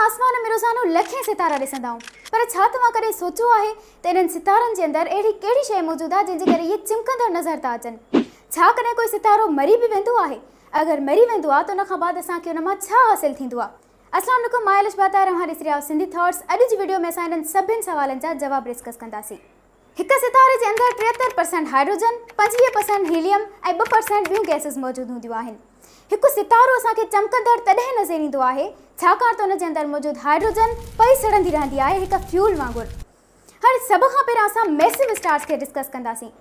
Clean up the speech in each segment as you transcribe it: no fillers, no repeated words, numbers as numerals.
اسان آسمان ۾ روزانو لکين ستارا ڏسندا آهيون پر ڇا توهان ڪڏهن سوچيو آهي ته انهن ستارن جي اندر اهڙي ڪهڙي شيء موجود آهي جنهن جي ڪري اهي چمڪندڙ نظر ٿا اچن؟ ڇا ڪڏهن ڪوئي ستارو مري به ويندو آهي؟ اگر مري ويندو آهي ته ان کان بعد اسان کي ان مان ڇا حاصل ٿيندو آهي؟ اسلام عليڪم مان الش ڀاتار اوهان ڏسي رهيا آهيو سنڌي ٿاٽس اڄ جي وڊيو ۾ اسان انهن سڀن سوالن جا جواب ڊسڪس ڪنداسين. هڪ ستاري جي اندر 73 پرسينٽ هائيڊروجن، 25 پرسينٽ هيليم ۽ 2% ٻيون گئسز موجود هونديون آهن. هڪ ستارو اسان کي چمڪندڙ تڏهن نظر ايندو آهي، ڇاڪاڻ ته ان جي اندر موجود هائيڊروجن پئي سڙندي رهندي آهي هڪ فيول وانگر. هاڻي سڀ کان پهريان اسان ميسو اسٽارز کي ڊسڪس ڪنداسين.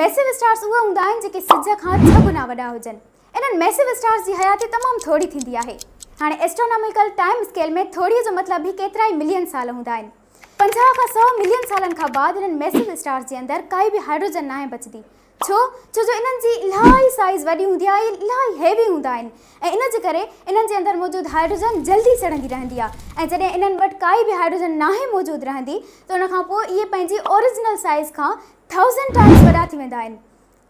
ميسو اسٽارز اهي هوندا آهن جيڪي سج کان ڇهه گنا وڏا هجن. انهن ميسو اسٽارز جي حياتي تمام ٿوري ٿيندي آهي. هاڻي ايسٽروناميڪل ٽائيم اسڪيل ۾ ٿوري جو مطلب به ڪيترائي ملين سال هوندا آهن. 50 کان سئو ملين سالن کان بعد انهن ميسو اسٽارز جي اندر ڪائي به هائيڊروجن ناهي بچندي. ڇو؟ ڇو جو انهن جي الاهي سائيز وڏي هوندي آهي اهي الاهي هيوي هوندا آهن ۽ ان جي ڪري انهن جي اندر موجود هائيڊروجن جلدي سڙندي رهندي آهي ۽ جڏهن انهن وٽ ڪائي به هائيڊروجن ناهي موجود رهندي ته ان کان پوء اهي پنهنجي اوريجنل سائيز کان ٿائوزنڊ ٽائيمز وڏا ٿي ويندا آهن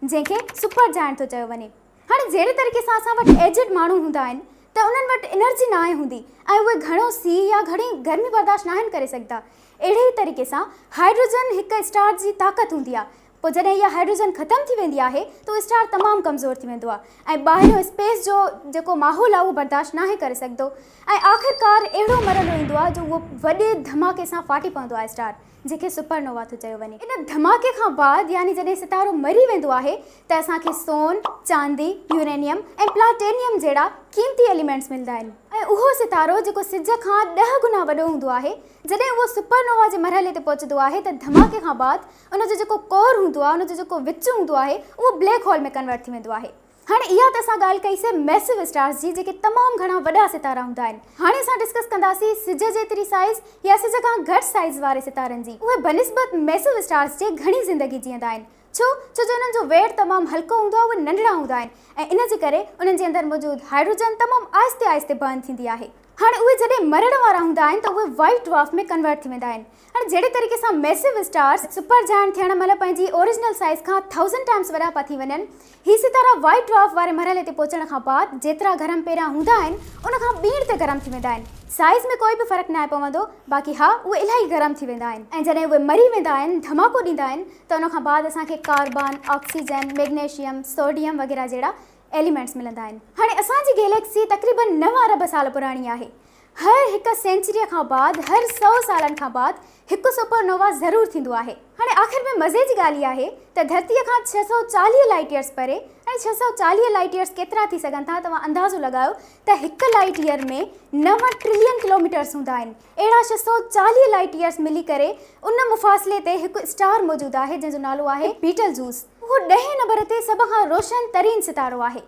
جنهن کي سپر جائنٽ ٿو چيو وڃي. هاڻي جهڙي طريقي سان اسان وٽ ايجڊ ماڻهو هوندا آهن ته انهن وٽ انرجي ناهي هوندي ۽ اهي گهڻو سيء يا گهڻي گرمي برداشت ناهن ڪري سگهندا اهڙي ئي طريقي سان هائيڊروجن هڪ اسٽار جي طاقت هوندي آهي پوء جڏهن اها هائيڊروجن ختم ٿي ويندي آهي ته اهو اسٽار تمام ڪمزور ٿي ويندو آهي ۽ ٻاهريون اسپيس جو جيڪو ماحول آهي اهو برداشت ناهي ڪري سگهندو ۽ آخرڪار اهڙو مرحلو ايندو آهي جو اهو وڏي ڌماڪي سان ڦاٽي پوندو آهي اسٽار جنهن کي سپر نووا ٿو چيو وڃي. ان ڌماڪي کان بعد يعني جڏهن ستارو مري ويندو آهي ته اسان کي سون، چاندي، يورينيم ۽ پلاٽينيم جهڙا قيمتي ايليمينٽس ملندا آهن ۽ اهو ستارو جيڪو سج کان ڏهه گنا وڏو هوندو آهي جڏهن اهو سپر نووا جي مرحلي تي پهچندو آهي ته ڌماڪي کان بعد ان جو جيڪو ڪور هوندو آهي ان جو جيڪو وچ هوندو آهي اهو بليڪ هول ۾ ڪنورٽ ٿي ويندو آهي. هاڻي اها ته اسان ڳالهه ڪئي سي ميسو اسٽارز جي جيڪي تمام گهڻا وڏا ستارا هوندا آهن. هاڻي اسان ڊسڪس ڪنداسين سج جيتري سائيز يا سج کان گهٽ سائيز واري ستارن جي. اهي بنسبت ميسو اسٽارز جي گهڻي زندگي جيئندا آهن. ڇو؟ ڇو جو انهن جو ويٽ تمام هلڪو هوندو آهي اهي ننڍڙا هوندا آهن ۽ ان جي ڪري انهن جي اندر موجود هائيڊروجن تمام آهستي آهستي برن ٿيندي آهي. هاڻي اهي جڏهن مرڻ وارا هوندا آهن ته اهي وائيٽ ڊوارف ۾ ڪنورٽ ٿي ويندا آهن. هاڻي جهڙي طريقي سان ميسو اسٽارز سپر جائنٽ ٿيڻ مهل پنهنجي اوريجنل سائيز کان ٿائوزنڊ ٽائيمز وڏا پيا ٿي وڃن، هي ستارا وائيٽ ڊوارف واري مرحلي تي پهچڻ کان بعد جيترا گرم پهريان هوندا آهن ان کان ٻيڻ تي گرم ٿي ويندا آهن. سائيز ۾ ڪوئي به فرق ناهي پوندو باقي ها اهي الاهي گرم ٿي ويندا آهن ۽ جڏهن اهي مري ويندا آهن ڌماڪو ڏيندا آهن ته ان کان بعد اسان کي ڪاربان، آڪسيجن، ميگنيشيم، سوڊيم وغيره جهڙا ايليمينٽس ملندا آهن. هاڻي اسان جي گيليڪسي تقريبن نو ارب سال پراڻي آهي. هر هڪ سينچريء کان بعد هر سئو سالن کان بعد هڪ سپر نووا ضرور ٿيندو آهي. هاڻي آخر ۾ مزي جي ڳالهه اها آهي ته ڌرتيء کان 640 لائيٽ يئرس پري ۽ 640 لائيٽ يئرس ڪيترا ٿي سگهن ٿا توهان اندازو لڳايو ته هڪ لائيٽ يئر ۾ نو ٽرلين ڪلوميٽرس هوندا آهن. اهڙا 640 لائيٽ يئرس ملي ڪري ان مفاصلي تي هڪ اسٽار موجود آهي جنهن جو نالو آهي بيٽل جوز. اهو ڏهين نمبر تي سڀ کان روشن ترين ستارو آهي.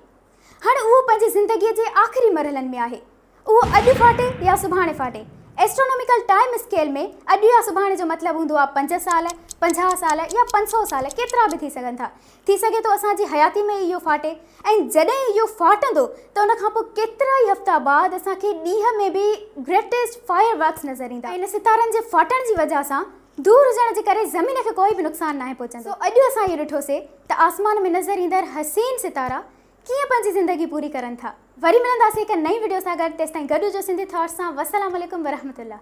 هاڻي اهو پنهنجي زندگيء جي آخري مرحلن ۾ آهي. اهو اڄ ڦاٽي يا سڀاڻي ڦاٽي. ايسٽروناميڪل ٽائيم اسڪيل ۾ اڄ يا سڀاڻي جو مطلب هوندو آهي پنج سال، 50 سال يا 500 سال ڪيترا به ٿي سگهن ٿا. ٿي سگهي ٿو اسان جي حياتي ۾ ئي اهو ڦاٽي ۽ جڏهن اهو ڦاٽندو ته ان کان پوء ڪيترا ئي هفتا بعد اسان کي ڏينهن ۾ به گريٽيسٽ فائر ورڪس نظر ايندا. ۽ ان ستارن جي ڦاٽڻ جي وجهه سان دور هجڻ جي ڪري زمين کي ڪوئي به نقصان ناهي پهچندو. سو اڄ اسان اهو ڏٺوسي ته آسمان ۾ نظر ايندڙ حسين ستارا ڪيئن پنهنجي زندگي پوري ڪرن ٿا. وري ملنداسين هڪ نئين وڊيو سان گڏ تيستائين گڏ هجو سنڌي ٿاٽس سان والسلام عليڪم ورحمة الله.